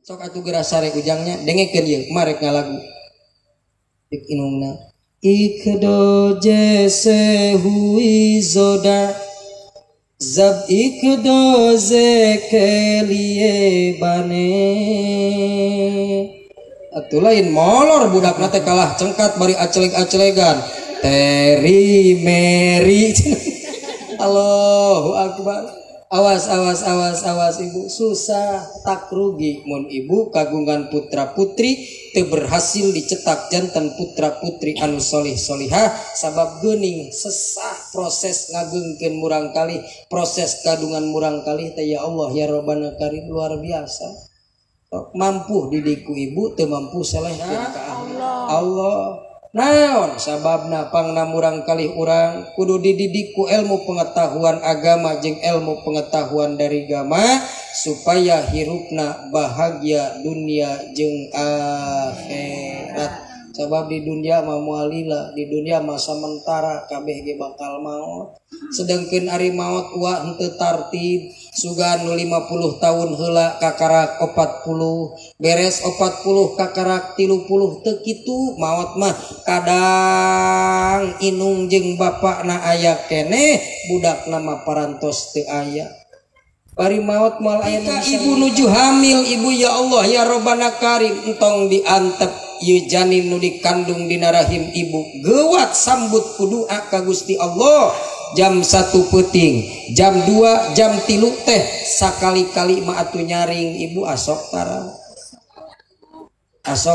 Sok atuh geura sare ujangnya dengekeun ieu marek ngalagu. Dik inungna ik do jese hui zoda zab ik do ze ke liye bane. Atuh lain molor budakna teh kalah cengkat bari aceleg-acelegan. Teri meri. Allahu akbar. Awas awas awas awas ibu, susah tak rugi mun ibu kagungan putra putri teu berhasil dicetak jantan putra putri anu solih solihah sabab geuning sesah proses ngageungkeun murang kalih, proses kadungan murang kalih teh ya Allah ya Rabbana karim luar biasa. Mampu didiku ibu teu mampu selehkeun ka ahli. Allah. Naon sababna pangna murang kalih urang kudu dididik ku ilmu pengetahuan agama jeung ilmu pengetahuan dari agama supaya hirupna bahagia dunia jeung akhirat. Sabab di dunia mah moal lila, di dunia mah samentara kabeh ge bakal maot. Sedengkeun ari maot wa henteu tartib, sugan nu 50 tahun heula kakarak 40, beres 40 kakarak 30 teu kitu maot mah kadang inung jeung bapakna aya keneh, budakna mah parantos teu aya. Bari maot moal aya nu ibu nuju hamil ibu ya Allah ya Rabbana karim entong diantep ieu janin nu dikandung dina rahim ibu geuwat sambut ku doa ka Gusti Allah jam 1 peuting jam 2 jam 3 teh sakali-kali mah atuh nyaring ibu asok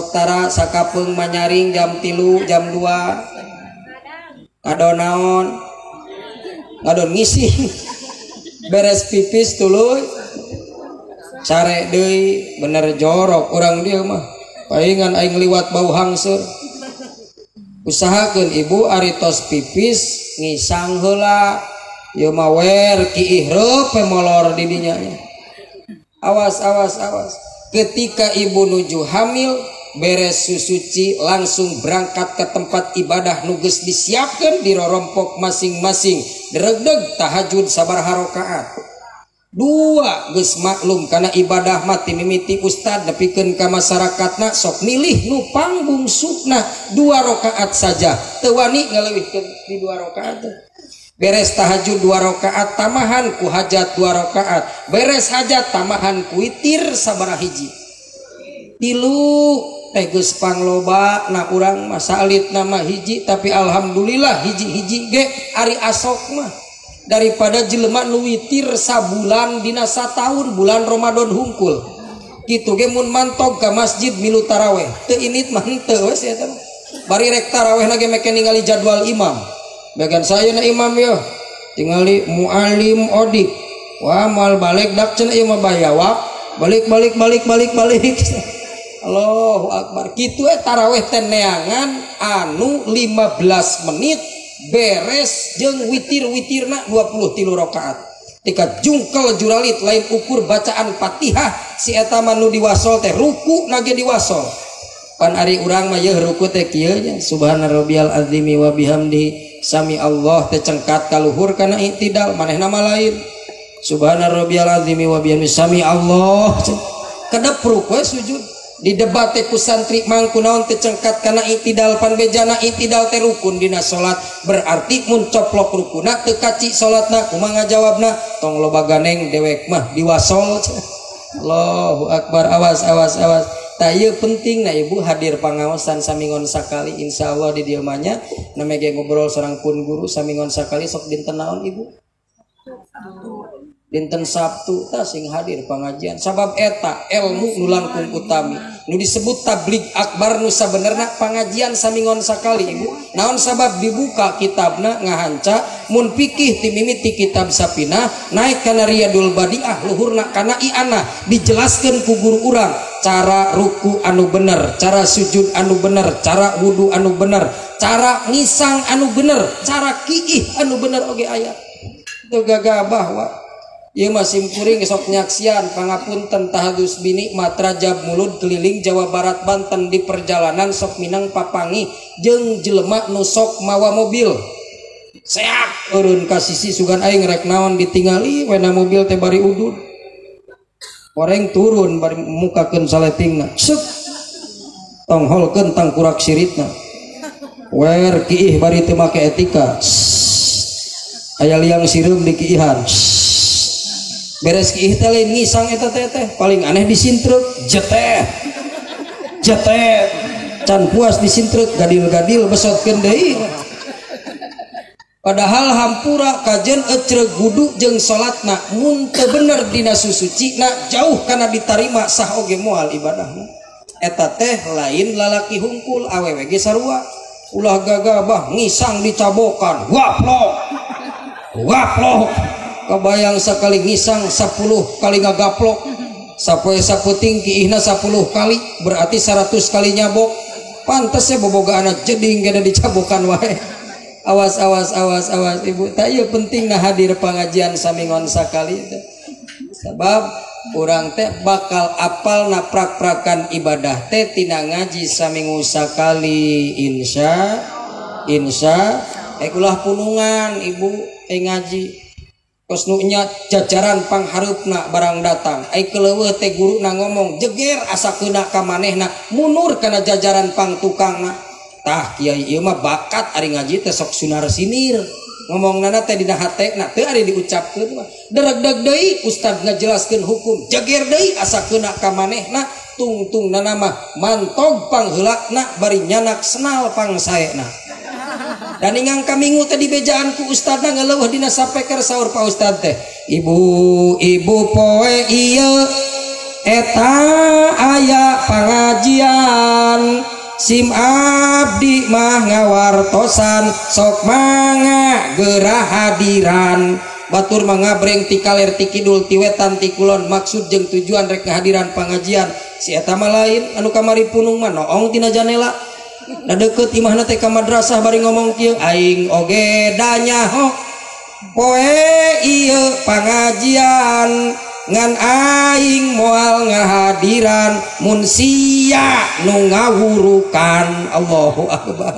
tara sakapeung mah nyaring jam 3 jam 2 ngadon naon ngadon ngising beres pipis tuluy sare deui bener jorok urang dieu mah palingan aing liwat bau hangseur. Usahakeun ibu ari tos pipis ngisang heula ieu mah wer kiih reup molor di dinya. Awas awas awas. Ketika ibu nuju hamil beres susuci langsung berangkat ke tempat ibadah nu geus disiapkeun di rorompok masing-masing dregdeg tahajud sabaraha rakaat. Dua geus maklum kana ibadah mati mimiti ustad nepikeun ka masyarakatna sok milih nu pangbungsukna 2 rakaat saja teu wani ngaleuwihkeun di 2 rakaat. Beres tahajud 2 rakaat tamahan ku hajat 2 rakaat, beres hajat tamahan ku witir sabaraha hiji. Tilu teh geus pangloba na urang mah salit nama hiji tapi alhamdulillah hiji-hiji ge ari asok mah daripada jelema nu witir sabulan dina sataun bulan Ramadan hungkul kitu ge mun mantog ka masjid milu taraweh teu init mah henteu we sia teh bari rek taraweh na ge meke ningali jadwal imam bagian saya na imam yeuh tingali muallim odik wah moal balik dak cenah ieu mah bayawak balik balik balik balik balik. Allahu akbar kitu taraweh teh neangan anu 15 menit beres jeung witir-witirna 23 rakaat. Tika jungkel juralit lain ukur bacaan Fatihah si eta mah nu diwasol teh ruku na ge diwasol. Pan ari urang mah yeuh ruku teh kieu nya subhana rabbiyal azimi wa bihamdihi sami Allah teh cengkat ka luhur kana i'tidal manehna mah lain. Subhana rabbiyal azimi wa bihamdihi sami Allah kedep ruku we sujud. Di debat teh ku santri mangku naon teh cengkat kana i'tidal pan bejana i'tidal teh rukun dina salat berarti mun coplok rukuna teu kaci salatna kumaha ngajawabna tong loba ganeng dewek mah diwasol. Allahu akbar awas awas awas. Tah ieu penting na ibu hadir pangaosan samingon sakali insyaallah di dieu mah nya name ge ngobrol sareng pun guru samingon sakali sok dinten naon ibu dinten Sabtu tah sing hadir pengajian sabab eta ilmu nu langkung utami nu disebut tabligh akbar nu sabenerna pengajian samingon sakali ibu naon sabab dibuka kitabna ngahanca mun pikih ti mimiti kitab Sapinah naik kana Riyadul Badiah luhurna kana I'anah dijelaskeun ku guru urang cara ruku anu bener, cara sujud anu bener, cara wudu anu bener, cara ngisang anu bener, cara kiih anu bener oge aya teu gagabah wa. Ieu mah simkuring sok nyaksian pangapunten tahadus bini matrajab mulud keliling Jawa Barat Banten di perjalanan sok minang papangi jeung jelema nu sok mawa mobil. Seak eureun ka sisi sugan aing rek naon ditingali wena mobil teh bari udud. Koreng turun bari mukakeun saletingna. Sek. Tongholkeun tangkurak siritna. Wer kiih bari teu make etika. Aya liang sireum di kiihan. Beres kiih teh lain ngisang eta teh teh paling aneh disintreuk jetet. Jetet. Can puas disintreuk gadil-gadil besotkeun deui. Padahal hampura kajen ecreg wudu jeung salatna mun teu bener dina susucina jauh kana ditarima sah oge moal ibadahna. Eta teh lain lalaki hungkul awewe ge sarua. Ulah gagabah ngisang dicabokan waplok. Waplok. Kabayang sakali ngisang 10 kali ngagaplok. Sapoe saputing kiihna 10 kali berarti 100 kali nyabok. Pantes we bobogaana jeding gede dicabokan wae. Awas awas awas awas ibu, tak ieu penting nah hadir pengajian samingon sakali teh. Sebab urang teh bakal apal na prak-prakan ibadah teh tina ngaji saminggu sakali insya insya. Ulah punungan ibu ngaji. Kos nu nya jajaran panghareupna barang datang. Ai keleueuh teh guruna ngomong jeger asa keuna ka manehna munur kana jajaran pangtukangna. Tah kiai ieu mah bakat ari ngaji teh sok sunar sinir. Ngomongnana teh dina hatena teu ari diucapkeun mah. Deregdeg deui ustad ngajelaskeun hukum jeger deui asa keuna ka manehna tungtungnana mah mantog pangheulana bari nyanak senal pangsaena. Dan ingang kaminggu teh dibejaan ku ustadna ngeleuweuh dina sapeker saur pa ustad teh. Ibu-ibu poe ieu eta aya pangajian. Sim abdi mah ngawartosan sok mangga geura hadiran. Batur mah ngabreng ti kaler ti kidul ti wetan ti kulon maksud jeung tujuan rek ngahadiran pangajian. Si eta mah lain anu kamari punung mah noong tina janela. Da deukeut imahna teh ka madrasah bari ngomong kieu aing oge da nyaho poe ieu pangajian ngan aing moal ngahadiran mun sia nu ngawurukan. Allahu akbar.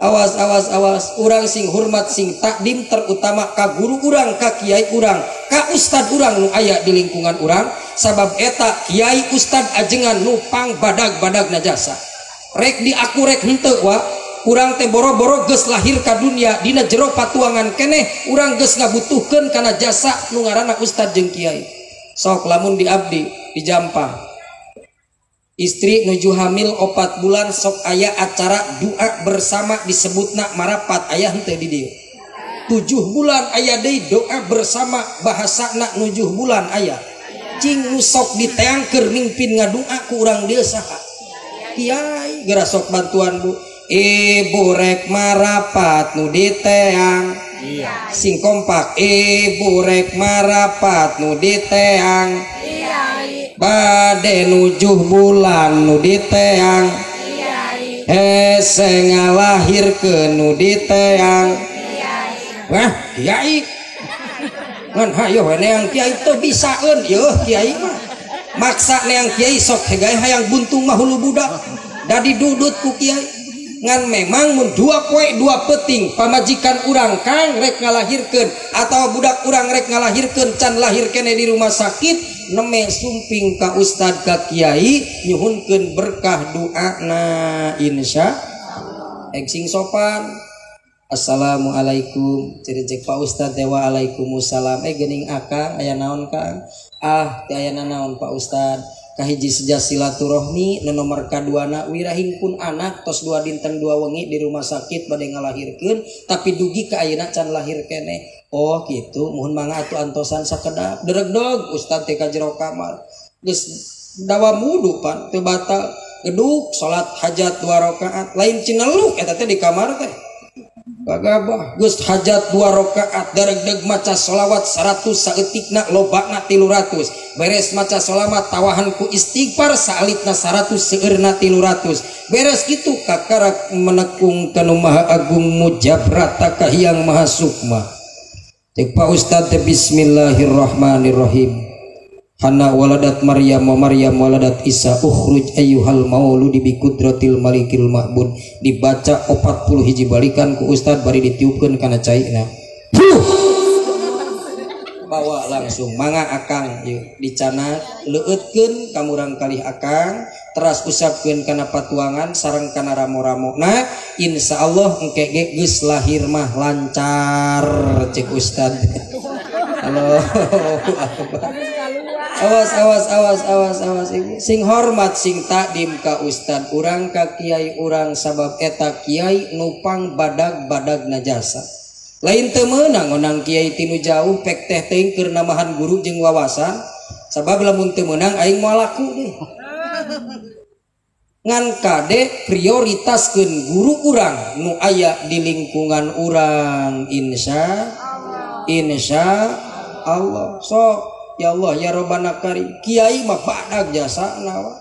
Awas awas awas, urang sing hormat sing takdim terutama ka guru urang, ka kiai urang, ka ustad urang nu aya di lingkungan urang, sabab eta kiai ustad ajengan nu pang badag-badag najasa. Rek di aku rek henteu wa, urang teh boro-boro geus lahir ka dunia dina jero patuangan keneh urang geus ngabutuhkeun kana jasa nu ngaranna ustad jeung kiai. Sok lamun di abdi di Jampang istri nuju hamil 4 bulan sok aya acara doa bersama disebutna marapat aya henteu di dieu. 7 bulan aya deui doa bersama bahasana 7 bulan aya. Cing nu sok diteangkeun mingpin ngadua ku urang dieu saha? Kiai geura sok bantuan bu. Ibu rek marapat nu diteang. Sing kompak ibu rek marapat nu diteang. Bade nujuh bulan nu diteang. Hese ngalahirkeun nu diteang. Wah kiai ngan hayo neang kiai teu bisaeun yeuh kiai mah. Maksa neang kiai sok hegae hayang buntung mah hulu budak. Da didudut ku kiai. Ngan memang mun 2 poe 2 peting pamajikan urang kang rek ngalahirkeun atau budak urang rek ngalahirkeun can lahir kene di rumah sakit neme sumping ka ustad ka kiai nyuhunkeun berkah doana insya Allah. Sing sopan. Assalamualaikum ciri cek Pak Ustad teh waalaikumsalam. Geuning akang aya naon kang? Ah teh aya naon Pak Ustad? Kahiji seja silaturahmi nu nomor kaduana wirahing pun anak tos 2 dinten 2 wengi di rumah sakit bade ngalahirkeun tapi dugi ka ayeuna can lahir keneh. Oh gitu, muhun mangga atuh antosan sakedap. Deregdeg ustad teh ka jero kamar. Geus dawa wudu pan teu batal. Geduk salat hajat 2 rakaat lain cineluk eta teh di kamar teh. Gagabah geus hajat 2 rakaat deregdeg maca sholawat 100 saeutikna lobakna 300 beres maca sholawat tawahan ku istighfar saalitna 100 seueurna 300 beres kitu kakarak menekung kanu maha agung mujabrata kahiyang maha sukma. Cek Pak Ustad teh bismillahirrahmanirrahim. Hana waladat Maryam wa Maryam waladat Isa ukhruj ayyuhal mauludi bi qudratil malikil ma'bud. Dibaca 40 hiji balikan ku ustad bari ditiupkeun kana caina. Bawa langsung mangga akang ieu dicana leueutkeun ka murang kalih akang teras usapkeun kana patuangan sareng kana ramo-ramona insyaallah engke ge geus lahir mah lancar cek ustad. Allahu akbar. Awas awas awas awas awas ibu. Sing hormat sing takdim ka ustad urang ka kiai urang sabab eta kiai nupang badag-badag najasa. Lain teu meunang ngonang kiai tinu jauh pek teh teuing keur namahan guru jeung wawasan sabab lamun teu meunang aing moal laku deh. Ngan kade prioritaskeun guru urang nu aya di lingkungan urang insya insya Allah. Sok ya Allah ya Robbana karim kiai mah badag jasana wa.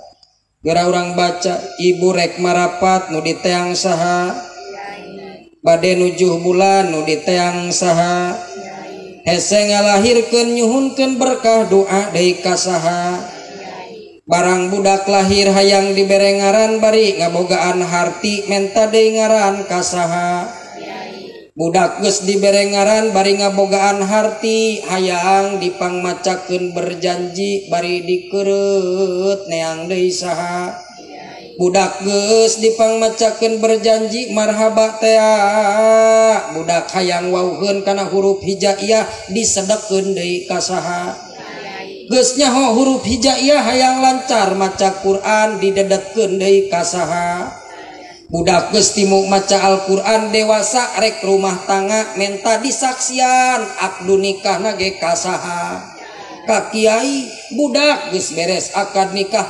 Geura urang baca ibu rek marapat nu diteang saha, bade nujuh bulan nu diteang saha, hese ngalahirkeun nyuhunkeun berkah doa deui ka saha, barang budak lahir hayang dibere ngaran bari ngabogaan harti menta deui ngaran ka saha, budak geus dibere ngaran bari ngabogaan harti hayang dipangmacakeun berjanji bari dikeureut neang deui saha, budak geus dipangmacakeun berjanji marhaba tea, budak hayang wauheun kana huruf hijaiyah disedekeun deui ka saha, geus nyaho huruf hijaiyah hayang lancar maca Quran didedetkeun deui ka saha, budak geus timu maca Al-Quran dewasa rek rumah tangga menta disaksian akdu nikahna ge ka saha, ka kiai. Budak geus beres akad nikah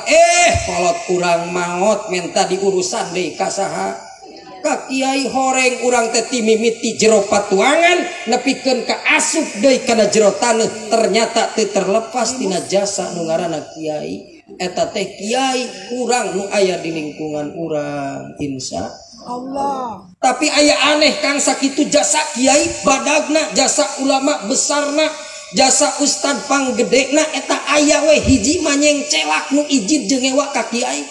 kolot urang maot menta diurusan deui ka saha, ka kiai. Horeng urang teh timimiti jero patuangan nepikeun ka asup deui kana jero taneuh ternyata teu terlepas tina jasa nu ngaranna kiai. Eta teh kiai urang nu aya di lingkungan urang insya Allah. Tapi aya aneh kang sakitu jasa kiai badagna, jasa ulama besarna, jasa ustad panggedena eta aya we hiji manyeng celak nu ijid jeung ngewa ka kiai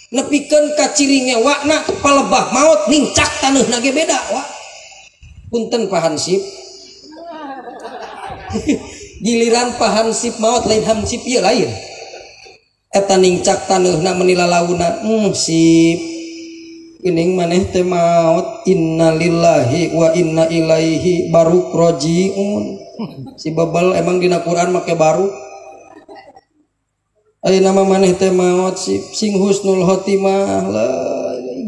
nepikeun ka ciri ngewakna palebah maot nincak taneuhna ge beda wa. Punten Pak Hansip. Giliran Pak Hansip maot lain Hansip ieu lain. Eta nincak taneuhna menilalauna sip geuning maneh teh maot innalillahi wa inna ilaihi baruk rojiun. Si bebel emang dina Quran make baru. Ayeuna mah maneh teh maot sip sing husnul khotimah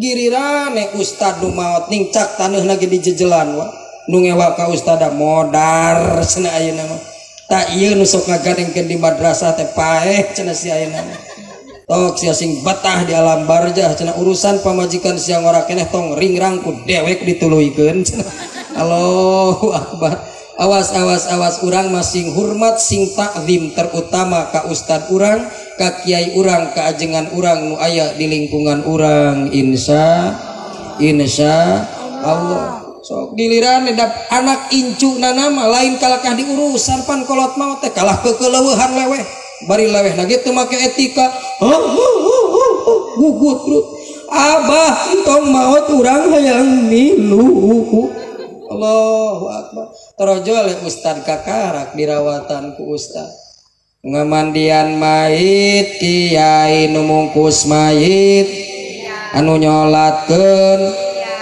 girirane ustad nu maot nincak taneuhna ge dijejelan wa. Nu ngewa ka ustada modar cenah ayeuna mah. Tak ieu nu sok ngagadengkeun di madrasah teh paeh cenah si ayeuna mah. Tok sia sing betah di alam barjah cenah urusan pamajikan sia ngora keneh tong ringrang ku dewek dituluykeun cenah. Allahu akbar. Awas awas awas urang masing hormat sing takzim terutama ka ustad urang, ka kiai urang, ka ajengan urang nu aya di lingkungan urang insya insya Allah. Sok giliran edap anak incu nanama lain kalakah diurusan pan kolot maot teh kalah kekeleueuhan leweh bari leweh na ge teu make etika. Gugut rut abah entong maot urang hayang milu. Allahu akbar. Torojol ustad kakarak dirawatan ku ustad. Ngamandian mayit kiai nu mungkus mayit anu nyolatkeun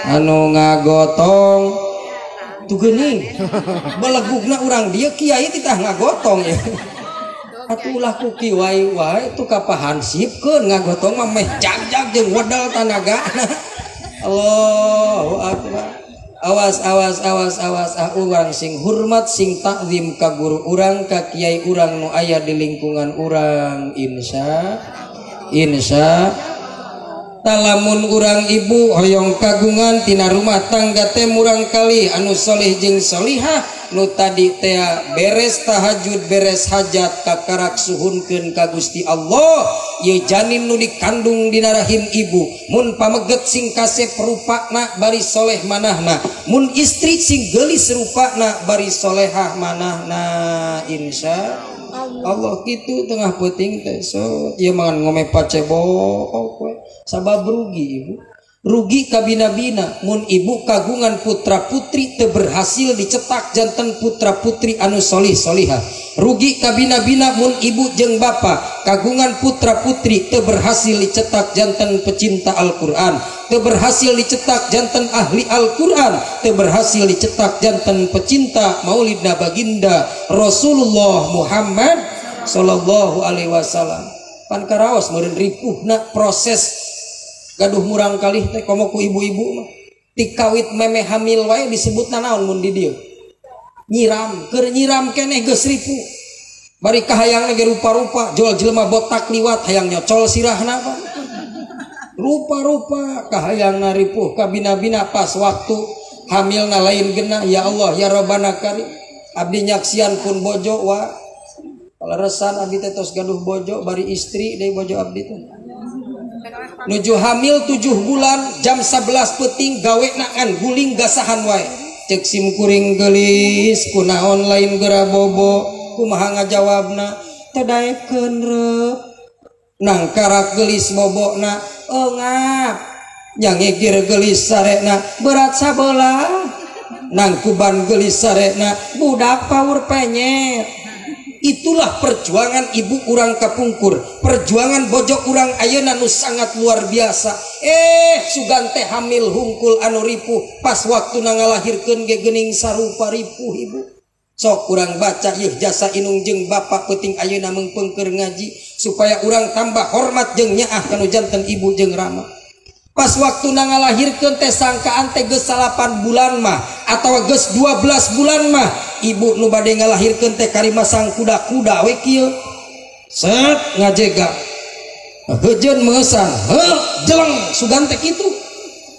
anu ngagotong tuh geuning belegugna urang dieu kiai titah ngagotong ya. Atuh ulah ku kiai wae tuh ka pahansipkeun ngagotong mah meh jag-jag jeung wedal tanagana. Allahu akbar. Awas awas awas awas ah urang sing hormat sing takzim ka guru urang ka kiai urang nu aya di lingkungan urang insya insya. Talamun urang ibu hoyong kagungan tina rumah tangga teh murang kali anu soleh jeung solihah nu tadi teh beres tahajud beres hajat kakarak suhunkeun ka Gusti Allah ieu janin nu dikandung dina rahim ibu mun pameget sing kasep rupana bari soleh manahna mun istri sing geulis rupana bari solehah manahna insya Allah. Kitu tengah peuting teh so ieu mangan ngome pacebok we sabab rugi ibu. Rugi kabina-bina mun ibu kagungan putra putri teu berhasil dicetak janten putra putri anu solih solihah. Rugi kabina-bina mun ibu jeung bapa kagungan putra putri teu berhasil dicetak janten pecinta Al-Qur'an, teu berhasil dicetak janten ahli Al-Qur'an, teu berhasil dicetak janten pecinta Maulidna baginda Rasulullah Muhammad sallallahu alaihi wasallam. Pan karaos meureun ripuhna proses gaduh murang kalih teh komo ku ibu-ibu mah. Tikawit memeh hamil wae disebutna naon mun di dieu? Nyiram, keur nyiram keneh geus ripuh. Bari kahayangna ge rupa-rupa, jol jelema botak liwat hayang nyocol sirahna apa. Rupa-rupa kahayangna ripuh kabina-bina pas waktu hamilna lain genah. Ya Allah ya Rabbana karim. Abdi nyaksian pun bojo wa. Kaleresan abdi teh tos gaduh bojo bari istri deui bojo abdi teh. Nuju hamil 7 bulan jam 11 peuting gawe naan guling gasahan wae. Cek sim kuring geulis kunaon lain geura bobo, kumaha ngajawabna teu daekeun reup. Nangkarak geulis bobona eungap, nyangegir geulis sarena berat sabelah, nangkuban geulis sarena budak paur penyet. Itulah perjuangan ibu urang kapungkur, perjuangan bojo urang ayeuna nu sangat luar biasa. Sugan teh hamil hungkul anu ripuh, pas waktu ngalahirkeun ge geuning sarupa ripuh ibu. Sok urang baca ieu jasa inung jeung bapak peuting ayeuna meungpeung ngaji supaya urang tambah hormat jeung nyaah kanu janten ibu jeung rama. Pas waktu ngalahirkeun teh sangkaan teh geus 8 bulan mah atawa geus 12 bulan mah ibu nu bade ngalahirkeun teh karima sang kuda-kuda we kieu. Set ngajega. Heujeun meusan, heuh jeleng sugan teh kitu.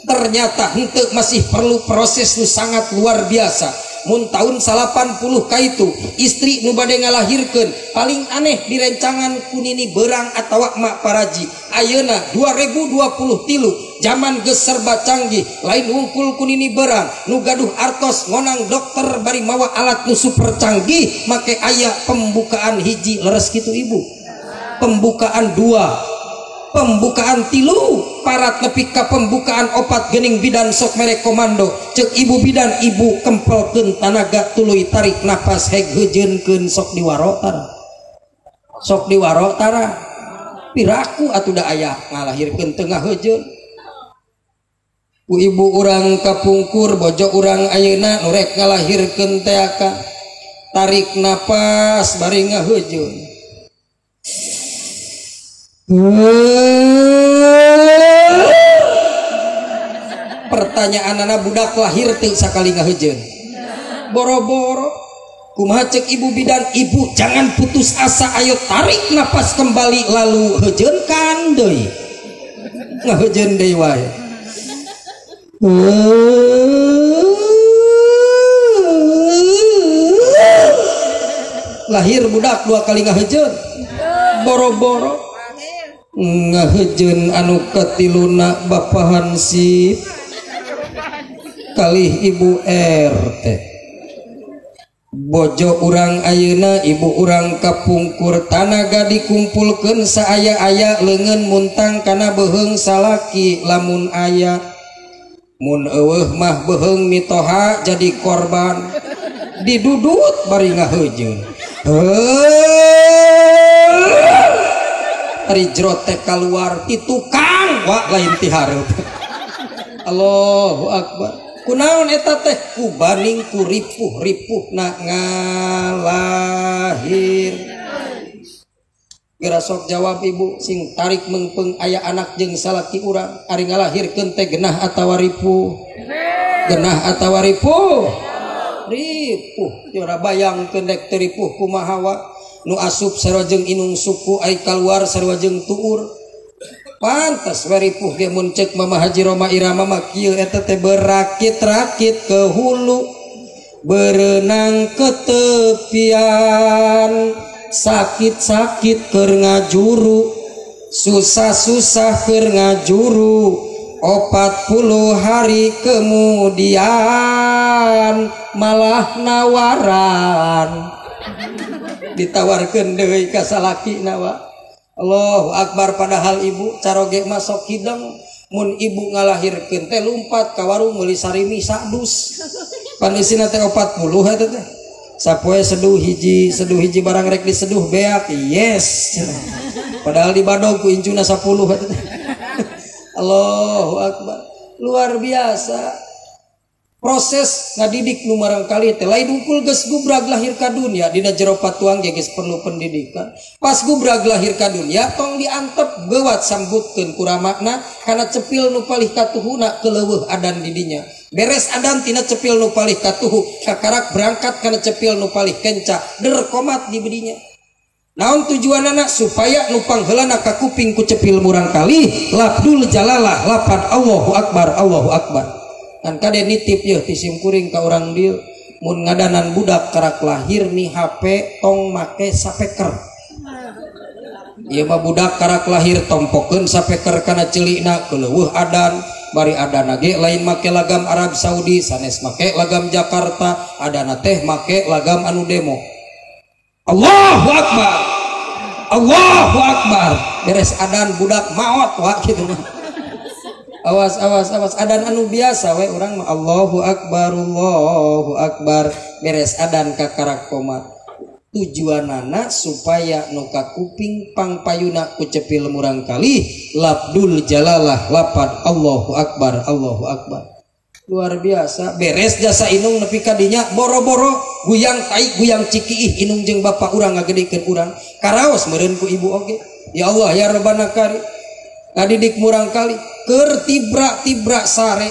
Ternyata henteu masih perlu proses nu sangat luar biasa. Mun tahun 80 kaitu istri nu bade ngalahirkeun paling aneh direncangan kunini berang atawa mak paraji. Ayeuna 2023 zaman geus serba canggih, lain wungkul kunini berang nu gaduh artos ngonang dokter bari mawa alat nu super canggih make aya pembukaan hiji leres kitu ibu, pembukaan 2, pembukaan 3, parat nepi ka pembukaan 4 geuning bidan sok mere komando. Ceuk ibu bidan ibu kempelkeun tanaga tuluy tarik napas heg heujeunkeun sok diwaro tara, sok diwaro tara. Piraku atuh da aya ngalahirkeun teu ngaheujeun. Ku ibu urang kapungkur bojo urang ayeuna nu rek ngalahirkeun teh aka tarik napas bari ngaheujeun. Pertanyaan anak budak lahir teu sakali ngaheujeun. Boro-boro kumaha cek ibu bidan, ibu jangan putus asa, ayo tarik napas kembali lalu heujeunkan deui. Ngaheujeun deui wae. Lahir budak 2 kali ngaheujeun. Boro-boro ngahejeun anu katiluna Bapak Hansip kalih ibu RT. Bojo urang ayeuna ibu urang kapungkur tanaga dikumpulkeun saaya-aya leungeun muntang kana beuheung salaki lamun aya. Mun eueuh mah beuheung mitoha jadi korban didudut bari ngaheujeun. Ari jero teh kaluar ti tukang wa lain ti hareup. Allahu akbar. Kunaon eta teh kubaning ku ripuh-ripuhna ngalahir. Geura sok jawab ibu sing tarik meungpeung aya anak jeung salaki urang ari ngalahirkeun teh genah atawa ripuh? Genah atawa ripuh? Ripuh. Jora bayangkeun rek teu ripuh kumaha wa? Nu asup sarua jeung inung suku ai kaluar sarua jeung tuur. Pantes we ripuh ge mun ceuk Mama Haji Roma Irama mah kieu eta teh berakit-rakit ke hulu, berenang ke tepian, sakit-sakit keur ngajuru, susah-susah keur ngajuru, 40 hari kemudian malah nawaran. Ditawarkeun deui ka salakina wa. Allahu akbar. Padahal ibu caroge mah sok hidang Mun ibu ngalahirkeun teh lumpat ka warung meuli sarimi sadus. Pan eusina teh 40 eta teh. Sapoe seduh hiji barang rek diseduh beak. Yes. Padahal di badog ku incuna 10 eta teh. Allahu akbar. Luar biasa. Proses ngadidik nu marangkali teh lain dungkul geus gubrag lahir ka dunia dina jero patuang ge geus perlu pendidikan. Pas gubrag lahir ka dunia tong diantep gewat sambutkeun ku ramakna kana cepil nu palih katuhuna keleuweuh adan di dinya. Beres adan tina cepil nu palih katuhu kakarak berangkat kana cepil nu palih kenca der komat di bedinya. Naon tujuanana supaya nu pangheulana ka kuping ku cepil murangkali labdul jalalah lapad Allahu akbar Allahu akbar. Kan kade nitip yeuh ti simkuring ka urang dieu mun ngadanan budak karak lahir nih HP tong make sapeker. Ieu mah budak karak lahir tompokeun sapeker kana ceulikna keuleuweuh adan bari adana ge lain make lagam Arab Saudi sanes make lagam Jakarta adana teh make lagam anu demo. Allahu akbar Allahu akbar beres adan budak maot wa kitu mah. Awas awas awas adan anu biasa we urang mah Allahu akbar Allahu akbar beres adan kakarak komat. Tujuanana supaya nu kakuping pangpayuna ku cepil murangkali labdul jalalah lapad Allahu akbar Allahu akbar. Luar biasa beres jasa inung nepi ka dinya boro-boro guyang tai guyang cikiih inung jeung bapak urang ngagedekeun urang karaos meureun ku ibu oge. Ya Allah ya Rabbana kari ngadidik murangkali keur tibra-tibra sare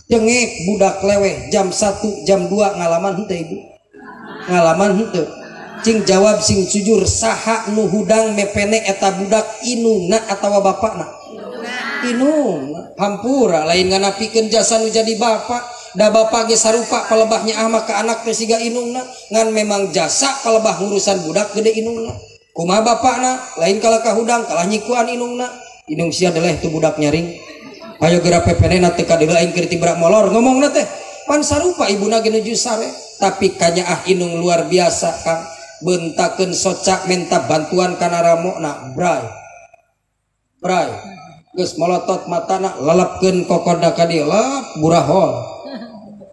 cengek budak leweh jam 1 jam 2 ngalaman henteu ibu ngalaman henteu cing jawab sing jujur saha nu hudang mepene eta budak inungna atawa bapakna inung hampura lain nganapikeun jasa nu jadi bapak da bapak ge sarupa palebahnya ah mah ka anak teh siga inungna ngan memang jasa palebah ngurusan budak gede inungna kumaha bapakna lain kalah ka hudang kalah nyikuan inungna inung sia deleh tu budak nyaring ayo geura pepenena teu kadeuleu aing keur tibrak molor ngomongna teh pan sarupa ibuna ge nuju sare tapi kanyaah inung luar biasa Kang beuntakeun socak menta bantuan kana ramona bray bray geus molotot matana lelepkeun kokoda ka dieu lep burahol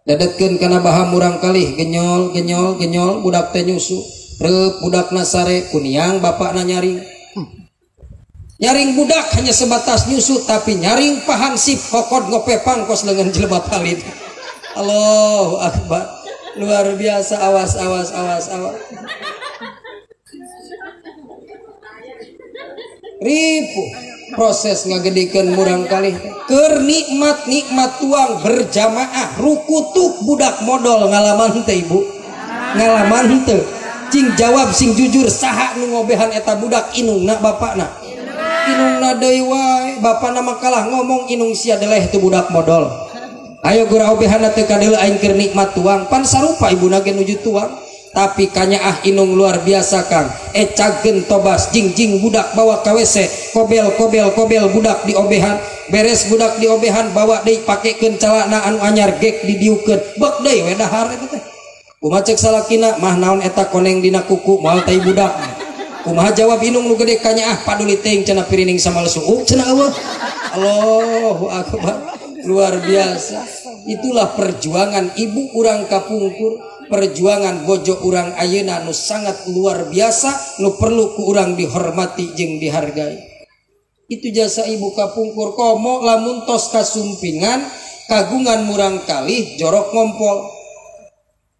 dedetkeun kana baha murangkalih genyol genyol genyol budak teh nyusu reup budakna sare kuniang bapakna nyaring. Nyaring budak hanya sebatas nyusu tapi nyaring pahansip kokod ngopepang kos lengan jelema palit. Allahu akbar. Luar biasa awas awas awas awas. Ripuh proses ngagedekeun murangkalih keur nikmat-nikmat tuang berjamaah rukutuk budak modal ngalaman teh ibu. Ngalaman teu. Cing jawab sing jujur saha nu ngobehan eta budak inungna bapakna. Inungna deui wae bapana mah kalah ngomong inung sia deleh tu budak modal. Ayo geura obehanna teu kadeuleu aing keur nikmat tuang pan sarupa ibuna ge nuju tuang tapi kanyaah inung luar biasa Kang ecageun tobas jingjing budak bawa ka WC kobel kobel kobel budak diobehan beres budak diobehan bawa deui pakekeun calana anu anyar gek didiukeun beuk deui we dahar eta teh kumaha ceuk salakina mah naon eta koneng dina kuku moal tai budak. Kumaha jawab inung nu gede kanyaah paduli teuing cenah pirining samal suuk cenah eueuh. Allahu akbar. Luar biasa. Itulah perjuangan ibu urang kapungkur, perjuangan bojo urang ayeuna nu sangat luar biasa, nu perlu ku urang dihormati jeung dihargai. Itu jasa ibu kapungkur komo lamun tos kasumpingan kagungan murangkalih jorok ngompol.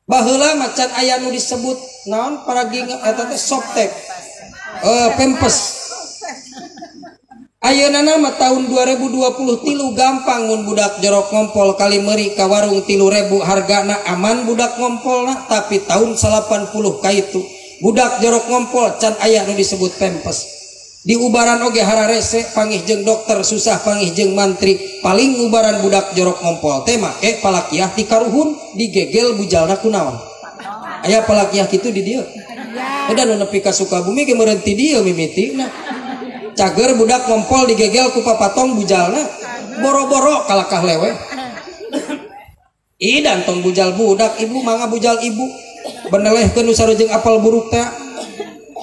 Baheula macan aya nu disebut naon paragi eta teh soptek. Pempes. Ayeuna mah tahun 2023 gampang mun budak jorok ngompol kali meuri ka warung 3.000 hargana aman budak ngompolna tapi tahun 80 ka itu budak jorok ngompol can aya nu disebut pempes. Di ubaran oge hararese pangih jeung dokter susah pangih jeung mantri paling ubaran budak jorok ngompol teh make palakiah ti karuhun digegel bujalna kunaon. Aya palakiah kitu di dieu. Udah nu nepi ka Sukabumi ge meureun ti dieu mimitina. Cager budak ngompol digegel ku papatong bujalna boro-boro kalakah lewe. Idan tong bujal budak ibu mangga bujal ibu benelehkeun nu sarujeng apal buruk teh.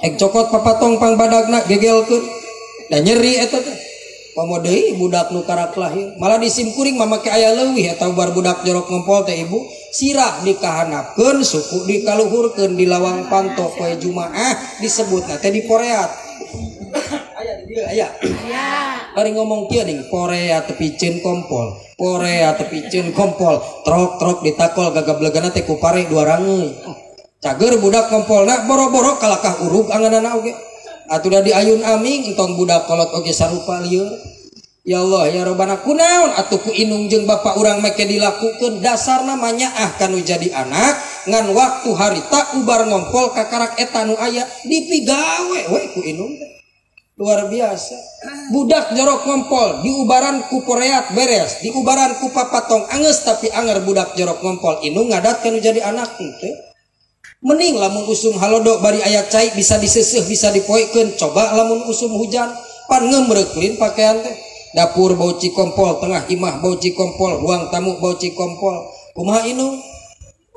Ek cokot papatong pang badagna gegelkeun da nyeri eta teh. Komo deui budak nu karak lahir malah disimkuring mah make aya leuwih eta bar budak jorok ngompol teh ibu sirah dikahanapkeun suku dikaluhurkeun di lawang panto poe Jumaah disebutna teh diporeat. Aya di dieu aya. Bari ngomong kieu ning porea teu piceun kompol, porea teu piceun kompol, trok-trok ditakol gagablegana teh ku pare dua rangeui. Cager budak kompolna boro-boro kalakah urug anganana oge. Atuh da diayun aming entong budak kolot oge sarupa lieur. Ya Allah ya Robbana kunaon atuh ku inung jeung bapak urang make dilakukeun dasarna mah nyaah kanu jadi anak ngan waktu harita ubar ngompol kakarak eta nu aya dipigawe we ku inung teh. Luar biasa. Budak jorok ngompol diubaran ku poreat beres, diubaran ku papatong angeus tapi anger budak jorok ngompol inung ngadat kanu jadi anak teh. Mending lamun usum halodo bari aya cai bisa diseseuh bisa dipoekeun coba lamun usum hujan pan ngemreuklin pakaian teh. Dapur bau cikompol, tengah imah bau cikompol, ruang tamu bau cikompol. Kumaha inung?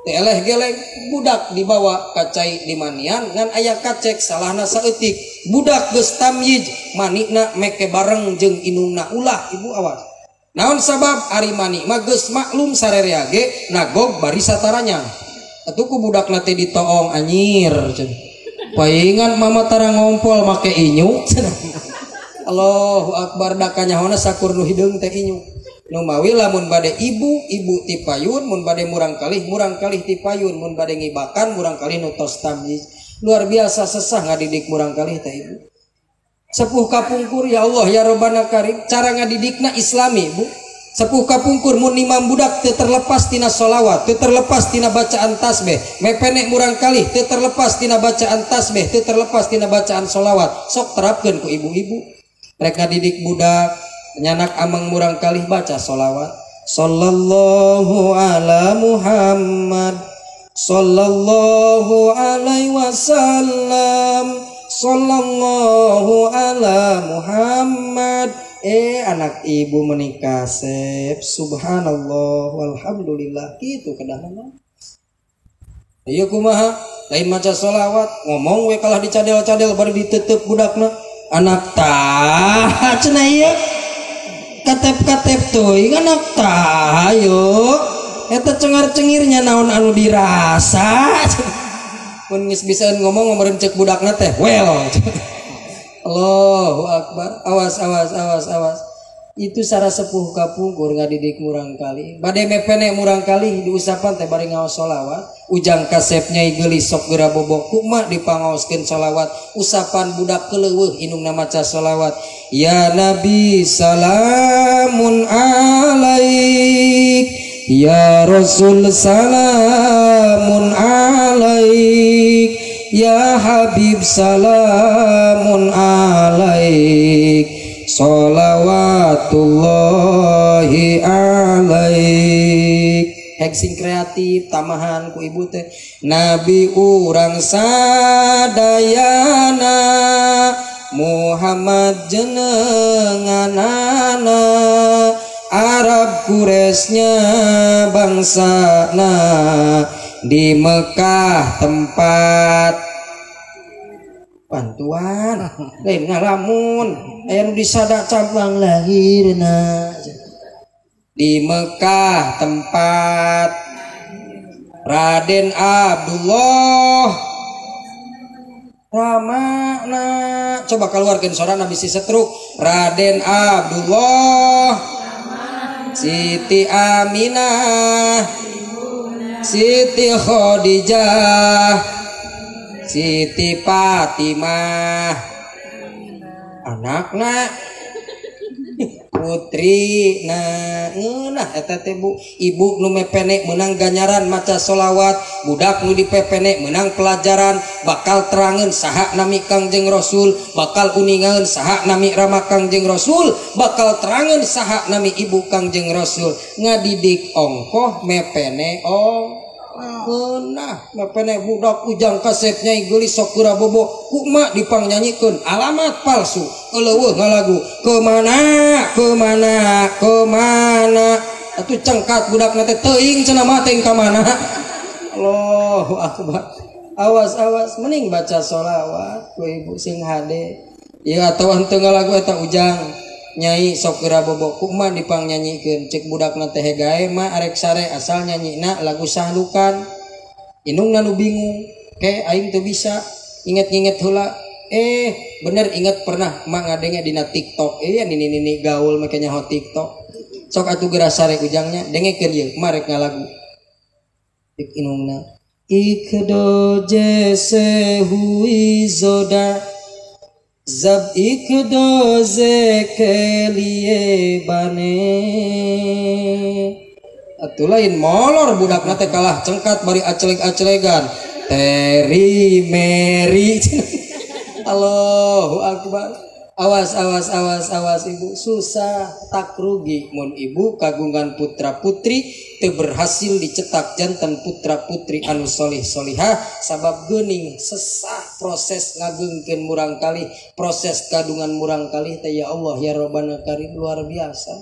Teh eleh geleng budak dibawa ka cai di manian ngan aya kacek salahna saeutik. Budak geus tamyiz manina meke bareng jeung inungna ulah ibu awas. Naon sabab ari mani mah geus maklum sarerea ge nagog bari sataranya. Atuh ku budakna teh ditoong anyir cenah. Paingan mama tara ngompol make inyu cenah. Allahu akbar da kanyahona sakur nu hideung teh inyu. Nu mawi lamun bade ibu ibu ti payun, mun bade murang kalih ti payun, mun bade ngibakan murang kalih nu tos tamyiz. Luar biasa sesah ngadidik murang kalih teh ibu. Sepuh kapungkur ya Allah ya Robbana karim cara ngadidikna islami bu. Sepuh kapungkur mun imam budak teu terlepas tina sholawat, teu terlepas tina bacaan tasbih, mepenek murang kalih teu terlepas tina bacaan tasbih, teu terlepas tina bacaan sholawat. Sok terapkeun ku ibu-ibu. Rek ngadidik budak nyanak amang murang kalih baca sholawat. Sallallahu ala Muhammad, sallallahu alaihi wasallam, sallallahu ala Muhammad. Anak ibu menikah sep, subhanallah walhamdulillah gitu kedahna. Ieu kumaha lain maca sholawat ngomong we kalah dicadel-cadel bari ditutup budakna. Anak tah cenah ieu katep-katep teuing anak tah ayo eta cengar-cengirnya naon anu dirasa. Mun geus bisaeun ngomong ngomong ceuk budakna teh well. Allahu akbar. Awas awas awas awas. Itu sara sepuh kapungkur ngadidik murang kali. Bade mepene murang kali diusapan teh bari ngaos sholawat. Ujang kasep nyai geulis sok geura bobok kumaha dipangaoskeun sholawat. Usapan budak keleuweuh inungna maca sholawat. Ya Nabi salamun alaik, ya Rasul salamun alaik, ya Habib salamun alaik, sholawatullahi alaik. Hek sing kreatif tamahan ku ibu teh. Nabi urang sadayana, Muhammad jenenganana, Arab Quraisnya bangsana, di Mekah tempat bantuan lain ngalamun aya nu disada cabang lahirna di Mekah tempat Raden Abdullah Ramana. Coba keluarkan sorana bisi setruk. Raden Abdullah, Siti Aminah, Siti Khadijah, Siti Fatimah, anakna putri nah ngeunah eta teh bu. Ibu nu mepene meunang ganjaran maca sholawat, budak nu dipepene meunang pelajaran, bakal terangeun saha nami Kangjeng Rasul, bakal uningaeun saha nami rama Kangjeng Rasul, bakal terangeun saha nami ibu Kangjeng Rasul. Ngadidik ongkoh mepene ong ngeunah mepene budak ujang kasep nyai geulis sok geura bobo kumaha dipangnyanyikeun alamat palsu eueuh ngalagu kemana kemana kemana atuh cengkat budakna teh teuing cenah mah teuing ka mana. Allahu akbar. Awas awas mending baca sholawat ku ibu sing hade ieu atawa henteu ngalagu eta ujang Nyai sok geura bobo ku emak dipang nyanyikeun cek budakna teh gae mah arek sare asal nyanyina lagu sahlukan. Indungna nu bingung, ke aing teu bisa inget-inget heula. Bener inget pernah emak ngadenge dina TikTok. Nini-nini gaul make nyaho TikTok. Sok atuh geura sare ujangnya dengekeun ieu emak rek ngalagu. Cek indungna, ik do jese hui zoda जब एक दोजे के लिए बने. Atuh lain molor budakna teh kalah cengkat bari aceleg-acelegan teri meri. Allahu akbar. Awas awas awas awas ibu, susah tak rugi mun ibu kagungan putra putri teu berhasil dicetak jantan putra putri anu solih solihah sabab geuning sesah proses ngagengkeun murang kalih, proses kadungan murang kalih teh ya Allah ya Rabbana karim luar biasa.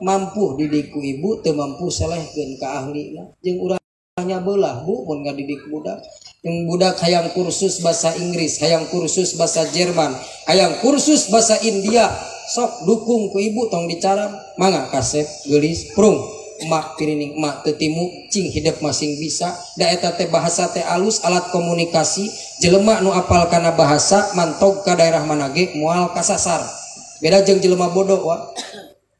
Mampu didik ku ibu teu mampu selehkeun ka ahlina jeung urang nya beulah bu mun ngadidik budak. Yang budak hayang kursus bahasa Inggris, hayang kursus bahasa Jerman, hayang kursus bahasa India, sok dukung ku ibu tong dicaram, mangga kasep geulis prung emak pirining emak teu timu cing hidep masing bisa da eta teh bahasa teh alus alat komunikasi jelema nu apal kana bahasa mantog ka daerah mana ge moal kasasar. Beda jeung jelema bodoh wa.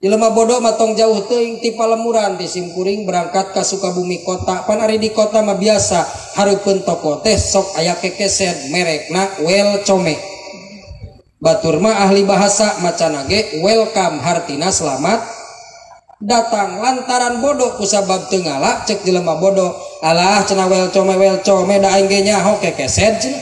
Jelema bodoh mah tong jauh teuing ti palemuran ti simkuring berangkat ka Sukabumi kota. Pan ari di kota mah biasa hareupeun toko teh sok aya kekeset merekna welcome. Batur mah ahli bahasa macana ge welcome hartina selamat datang. Lantaran bodoh kusabab teu ngala cek jelema bodoh alah cenah welcome welcome da aing ge nyaho kekeset cenah.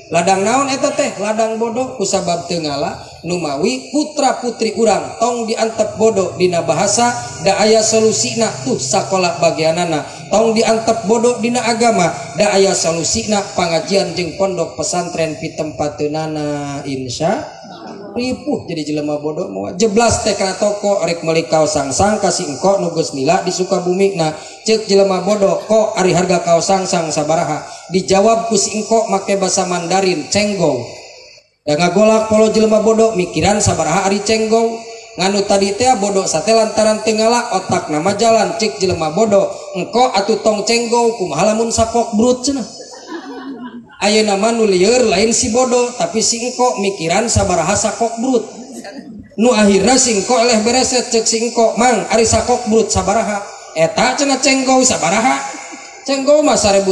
Ladang naon eta teh ladang bodoh kusabab teu ngala. Numawi putra putri urang tong diantep bodoh dina bahasa da aya solusina tuh sakola bagianana, tong diantep bodoh dina agama da aya solusina pangajian jeung pondok pesantren pitempateunana insya ripuh jadi jelema bodoh moal jeblas teh kana toko rek meuli kaos sangsang ka si engko nu geus nila di Sukabumi. Nah ceuk jelema bodoh kok ari harga kaos sangsang sabaraha dijawab ku si engko make basa Mandarin cenggong. Da ngagolak polo jelema bodoh mikiran sabaraha ari cenggong nganu tadi teh bodoh sate lantaran teu ngala otak nama jalan cik jelema bodoh engko atuh tong cenggong kumaha lamun sakok brut cenah. Ayeuna mah nu lieur lain si bodoh tapi si engko mikiran sabaraha sakok brut nu akhirna si engko eleh bereset cek si engko mang ari sakok brut sabaraha eta cenah cenggong sabaraha cenggong mah 1.500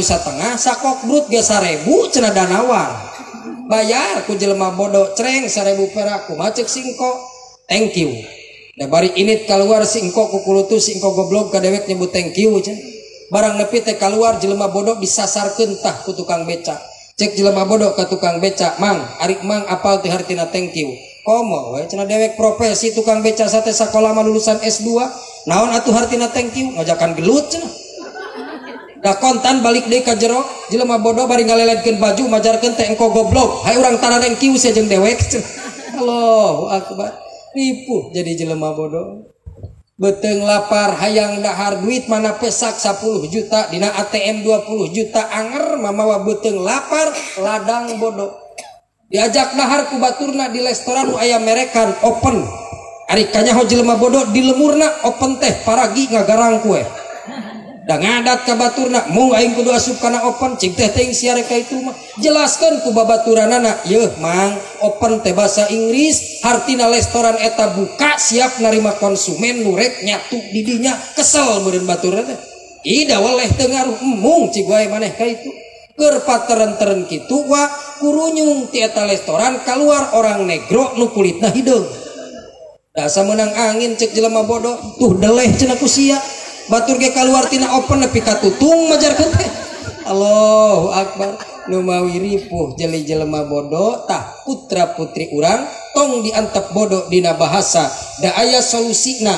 sakok brut ge 1.000 cenah danawar bayar ku jelema bodoh cereng 1.000 perak kumaha cek si engko thank you. Da bari init keluar si engko ku kulutu si engko goblok ka dewek nyebut thank you cenah. Barang nepi teh keluar jelema bodoh disasarkeun tah ku tukang beca. Cek jelema bodoh ka tukang beca, "Mang, ari mang apal teh hartina thank you." Komo we cenah dewek profesi tukang beca sate sakola mah lulusan S2, naon atuh hartina thank you ngajakan gelut cenah. Da kontan balik deui ka jero, jelema bodoh bari ngaleledkeun baju majarkeun teh engko goblok. Hayu urang tara thank you sia jeung dewek. Allahu akbar. Ripuh jadi jelema bodoh. Beuteung lapar hayang dahar duit mana pesak 10 juta dina ATM 20 juta anger mamawa beuteung lapar ladang bodoh. Diajak dahar ku baturna di restoran nu aya merekan open. Ari kanyaho jelema bodoh di lemurna open teh paragi ngagarang kue. Da ngadat ka baturna mung aing kudu asup kana open cing teh teuing sia rek ka itu mah jelaskeun ku babaturanana yeuh mang open teh bahasa Inggris hartina restoran eta buka siap narima konsumen nu rek nyatu di dinya kesel meureun baturna teh ida weleh teu ngaruh mung cig wae maneh ka itu keur pateren-teren kitu wa kurunyung ti eta restoran kaluar orang negro nu kulitna hideung da asa meunang angin cek jelema bodoh tuh deleh cenah ku sia batur ge kaluar tina open nepi ka tutung majarkeun teh. Allahu akbar. Nu mawi ripuh jeli jelema bodoh tah putra putri urang tong diantep bodoh dina bahasa da aya solusina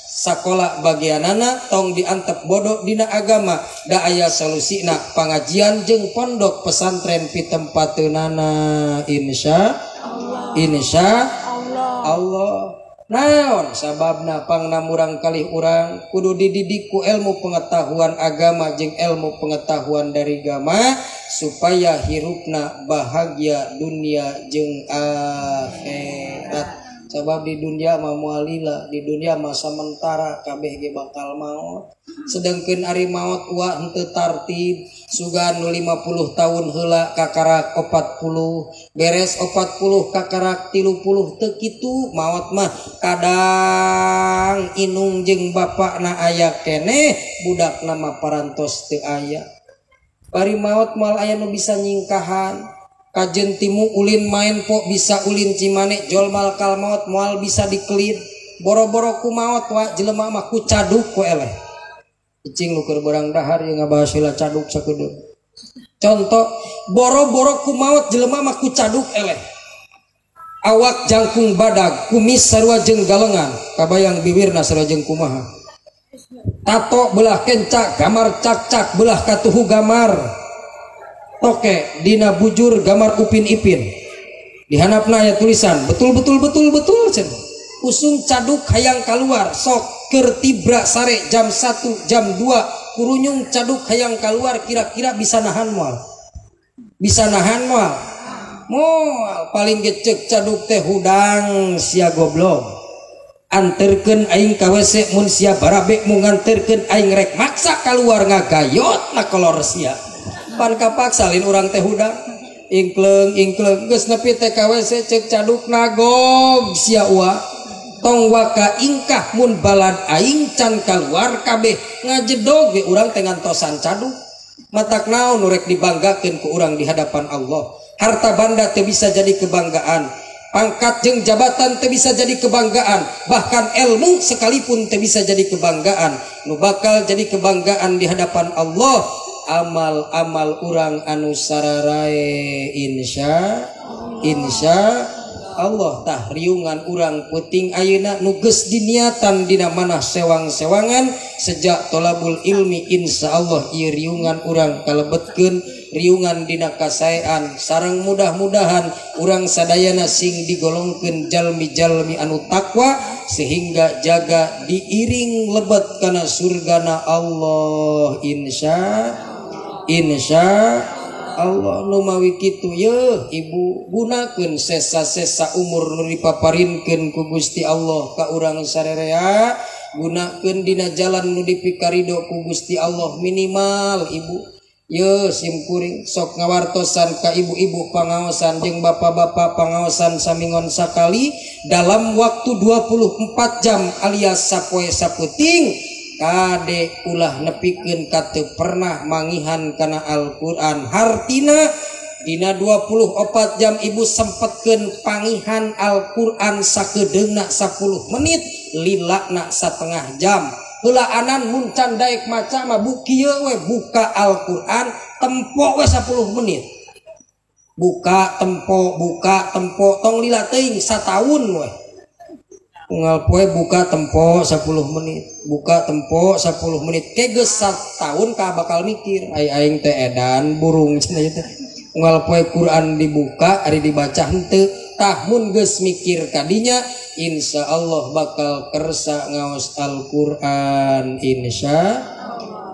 sakola bagianana tong diantep bodoh dina agama da aya solusina pangajian jeung pondok pesantren pitempateunana insya Allah. Insya Allah. Allah. Naon sababna pangna murang kalih urang kudu dididik ku ilmu pengetahuan agama jeung ilmu pengetahuan dari agama supaya hirupna bahagia dunia jeung akhirat. Sabab di dunia mah moal lila, di dunia mah samentara kabeh ge bakal maot. Sedengkeun ari maot wa henteu tartib, sugan nu 50 tahun heula kakarak 40, beres 40 kakarak 30 teu kitu maot mah kadang inung jeung bapakna aya keneh, budakna mah parantos teu aya. Bari maot moal aya nu bisa nyingkahan. Kajen timu ulin main po bisa ulin cimane jol malkal maot moal bisa dikelit. Boro-boro ku maot wa jelema mah ku caduk ku eleh. Cicing nu keur barang dahar ieu ngabahas heula caduk sakedeung. Contoh boro-boro ku maot jelema mah ku caduk eleh. Awak jangkung badag, kumis sarua jeung galengan, kabayang bibirna sarua jeung kumaha. Tato belah kencak, gamar cak-cak belah katuhu gamar. Toke dina bujur gamar upin ipin. Dihanapna aya tulisan betul betul betul betul cenah. Usum caduk hayang kaluar sok keur tibra sare jam 1 jam 2 kurunyung caduk hayang kaluar kira-kira bisa nahan moal. Bisa nahan moal. Moal paling gecek caduk teh hudang sia goblok. Anterkeun aing ka WC mun sia barabe mu nganterkeun aing rek maksa kaluar ngagayot na kolor sia. Pan kapaksa lain urang teh hudang ingkleung ingkleung geus nepi teh ka WC ceuk caduk nagog sia ua tong waka ingkah mun balad aing can kaluar kabeh ngajedog we urang teh ngantosan caduk. Matak naon nu rek dibanggakeun ku urang di hadapan Allah. Harta banda teu bisa jadi kebanggaan, pangkat jeung jabatan teu bisa jadi kebanggaan, bahkan ilmu sekalipun teu bisa jadi kebanggaan. Nu bakal jadi kebanggaan di hadapan Allah amal-amal urang anu sararae insya insya Allah. Tah riungan urang peuting ayeuna nu geus diniatan dina manah sewang-sewangan sejak tolabul ilmi insya Allah ieu riungan urang kalebetkeun riungan dina kasaean sareng mudah-mudahan urang sadayana sing digolongkeun jalmi-jalmi anu takwa sehingga jaga diiring lebet kana surgana Allah insya insya Allah. Nu mawi kitu yeuh ibu gunakeun sesa-sesa umur nu dipaparinkeun ku Gusti Allah ka urang sarerea, gunakeun dina jalan nu dipikarido ku Gusti Allah minimal ibu yeuh simkuring sok ngawartosan ka ibu-ibu pangaosan jeung bapak-bapak pangaosan samingon sakali dalam waktu 24 jam alias sapoe sapeuting kade ulah nepikeun ka teu pernah mangihan kana Al-Qur'an. Hartina dina 24 jam ibu sempetkeun pangihan Al-Qur'an sakedeungna 10 menit lilana setengah jam. Heulaanan mun can daek maca mah bu kieu we buka Al-Qur'an tempo we 10 menit. Buka tempo tong lila teuing sataun we. Unggal poe buka tempo 10 menit, buka tempo 10 menit. Ke geus sataun ka bakal mikir ai aing teh edan burung cenah teh. Unggal poe Quran dibuka ari dibaca henteu. Tah mun geus mikir kadinya insya Allah bakal kersa ngaos Al-Quran insya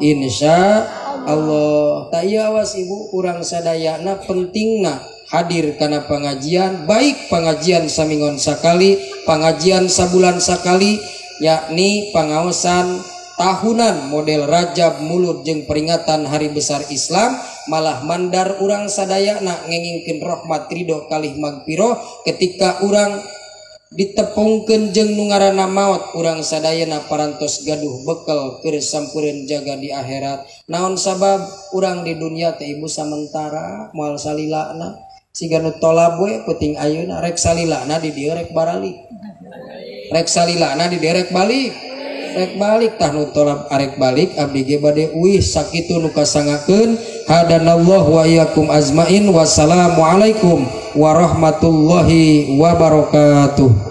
insya Allah. Tak ieu awas ibu urang sadayana pentingna hadir kana pengajian, baik pengajian samingon sakali, pengajian sabulan sakali, yakni pangaosan tahunan model Rajab Mulud jeung peringatan Hari Besar Islam, malah mandar urang sadayana ngengingkeun rahmat ridho kalih magfirah ketika urang ditepungkeun jeung nu ngaranna maot, urang sadayana parantos gaduh bekal keur sampureun jaga di akhirat. Naon sabab urang di dunia teh ibu samentara moal salilana, siga nu tolab we peuting ayeuna rek salilana di dieu rek baralik, rek salilana di dieu rek balik, rek balik. Tah nu tolab arek balik abdi ge bade uih sakitu nu kasangakeun. Hadanallahu wa iyyakum azmain. Wassalamualaikum warahmatullahi wabarakatuh.